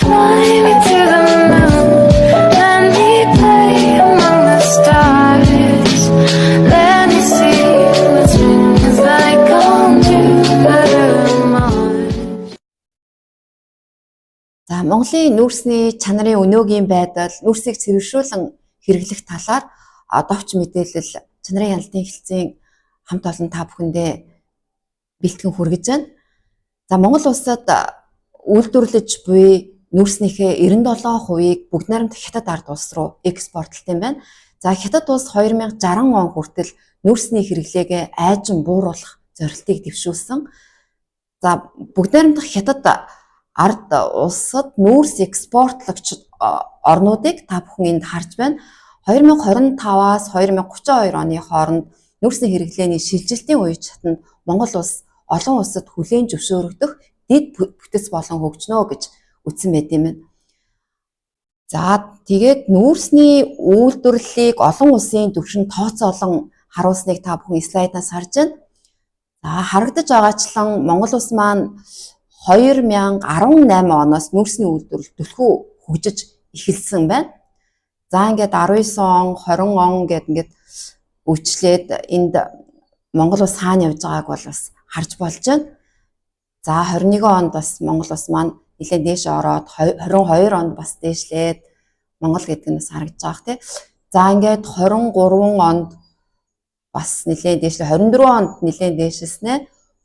Fly me to the moon. Let me play among the stars. Let me see what spring is like on Jupiter and Mars. За, Монголын нүүрсний чанарын өнөөгийн байдал, нүүрсийг цэвэршүүлэн хэрэглэх талаар товч мэдээлэл чанарын хяналтын хэлтсийн хамт олон та бүхэндээ бэлтгэн хүргэж байна. За, Монгол улсад үйлдвэрлэж буй нүүрснийхээ 97%-ийг бүгд найрамдах Хятад ард улс руу экспортлдог юм байна. За, Хятад улс 2060 он хүртэл нүүрсний хэрэглээгээ айжин бууруулах зорилтыг дэвшүүлсэн. За, бүгд найрамдах Хятад ард улсад нүүрс экспортлогч орнуудыг та бүхэн энд харж байна. 2025-аас 2032 оны хооронд нүүрсний хэрэглээний шилжилтийн үе шатанд Монгол улс олон улсад хүлээн зөвшөөрөгдөх дэд бүтэц болон хөгжнө гэж үзсэн байт юм байна. За, тэгээд нүүрсний үйлдвэрлэлийг олон улсын түвшинд тооцоолон харуулсныг та бүхэн слайдаас харж байна. За, харагдаж байгаачлан Монгол улс маань 2018 оноос нүүрсний үйлдвэрлэл түлхүү хөгжиж эхэлсэн байна. За, ингээд 19 он, 20 он гээд ингээд үйлчлээд энд Монгол улс хаана явж байгааг бол бас харж болж байна. За, 21 онд бас Монгол улс маань нэлээд дээш ороод, 22 онд бас дээшлээд Монгол гэдэг нь бас харагдаж байгаа тий. За, ингээд 23 онд бас нэлээд дээшлээ, 24 онд нэлээд дээшилснээ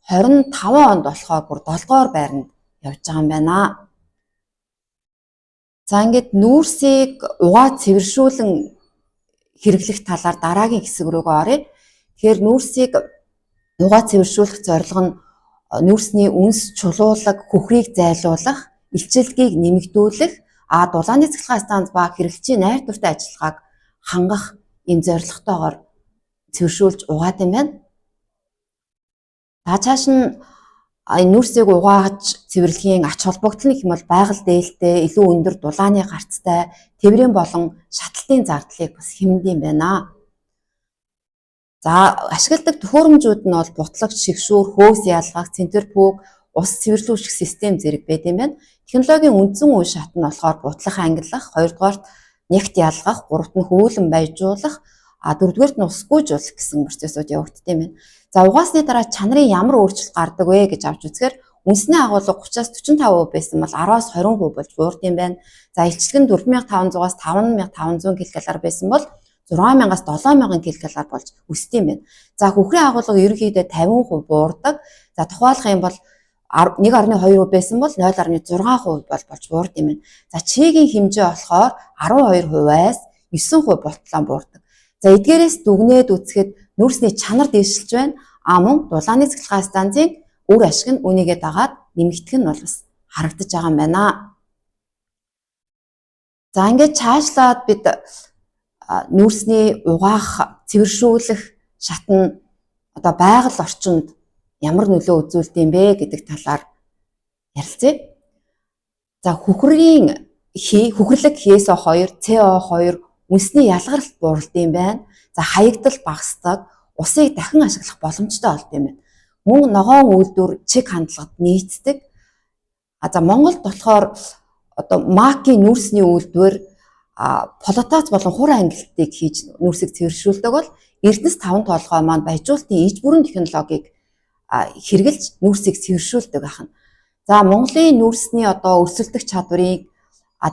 25 онд болохоор бүр 7 дугаар байранд явж байгаа юм байна. За, ингээд нүүрсийг угаа цэвэршүүлэн хэрэглэх талаар дараагийн хэсэг рүүгээ оръё. Тэгэхээр нүүрсийг угаа цэвэршүүлэх зорилго нь нүүрсний үнс, чулуулаг, хөхрийг зайлуулах, илчилтгийг нэмэгдүүлэх, дулааны цахилгаан станц ба хэрэглэгчийн найдвартай ажиллагааг хангах ийм зорилготойгоор цэвэршүүлж угаад юм байна. За, цааш нь энэ нүүрсийг угааж цэвэрлэхийн ач холбогдол нь гэх юм бол байгаль дээлтэй, илүү өндөр дулааны гарцтай, тэврийн болон шатлалтын зардлыг бас хэмнэдэг юм байна. За, ашигладаг төхөөрөмжүүд нь бол бутлагч, шигшүүр, хөөс ялгах, центрифуг, ус цэвэрлүүлэх систем зэрэг байд юм байна. Технологийн үндсэн үе шат нь болохоор бутлах, ангиллах, хоёрдугаарт нягт ялгах, гуравт нь хөвүүлэн баяжуулах, дөрөвдүгээрт нь усгүйжүүлэх гэсэн процессууд явагддаг юм байна. За, угаасны дараа чанарын ямар өөрчлөлт гардаг вэ гэж авч үзэхээр үндэсний агуулга 30-аас 45% байсан бол 10-аас 20% болж буурд юм байна. За, илчлэг нь 4500-аас 5500 ккал байсан бол 6000-аас 7000 ккал болж өсдөг юм байна. За, хөхрийн агуулга ерөнхийдөө 50% буурдаг. За, тухайлах юм бол 1.2% байсан бол 0.6% болж буурд юм байна. За, чигийн хэмжээ болохоор 12%-аас 9% болтлоо буурдаг. За, эдгээрээс дүгнээд үзэхэд нүүрсний чанар дээшилж байна. А мөн дулааны цахилгаан станцын үр ашиг нь үүнийгээ дагаад нэмэгдэх нь бол бас харагдаж байгаа юм байна. За, ингээд чаашлаад бид нүүрсний угаах, цэвэршүүлэх шат нь одоо байгаль орчинд ямар нөлөө үзүүлдэг юм бэ гэдэг талаар ярилцъя. За, хөхрийн хөхрлөг HSO2, CO2 үндэсний ялгаралт бууралд юм байна. За, хаягдал багасдаг, усыг дахин ашиглах боломжтой болд юм байна. Мөн ногоон үйлдвэр чиг хандлагад нийцдэг. А за, Монголд болохоор одоо МАК-ийн нүүрсний үйлдвэр флотац болон хур ангилтыг хийж нүүрсийг цэвэршүүлдэг бол Эрдэнэс таван толгой маань баяжуулалтын иж бүрэн технологиг хэрэглэж нүүрсийг цэвэршүүлдэг ахна. За, Монголын нүүрсний одоо өрсөлдөх чадварыг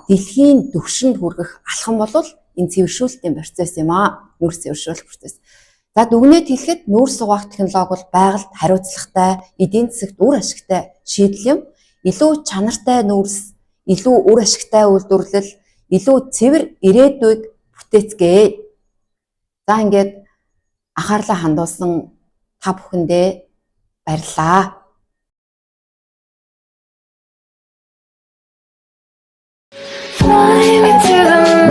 дэлхийн түвшинд хүргэх алхам бол энэ цэвэршүүлэлтийн процесс юм аа. Нүүрс цэвэршүүлэх процесс. За, дүгнээд хэлэхэд нүүрс угаах технологи бол байгальд хариуцлагатай, эдийн засагт үр ашигтай шийдэл юм. Илүү чанартай нүүрс, илүү үр ашигтай үйлдвэрлэл, илүү цэвэр ирээдүйг бүтээцгээе. За, ингээд анхаарлаа хандуулсан та бүхэндээ баярлалаа. Fly me to the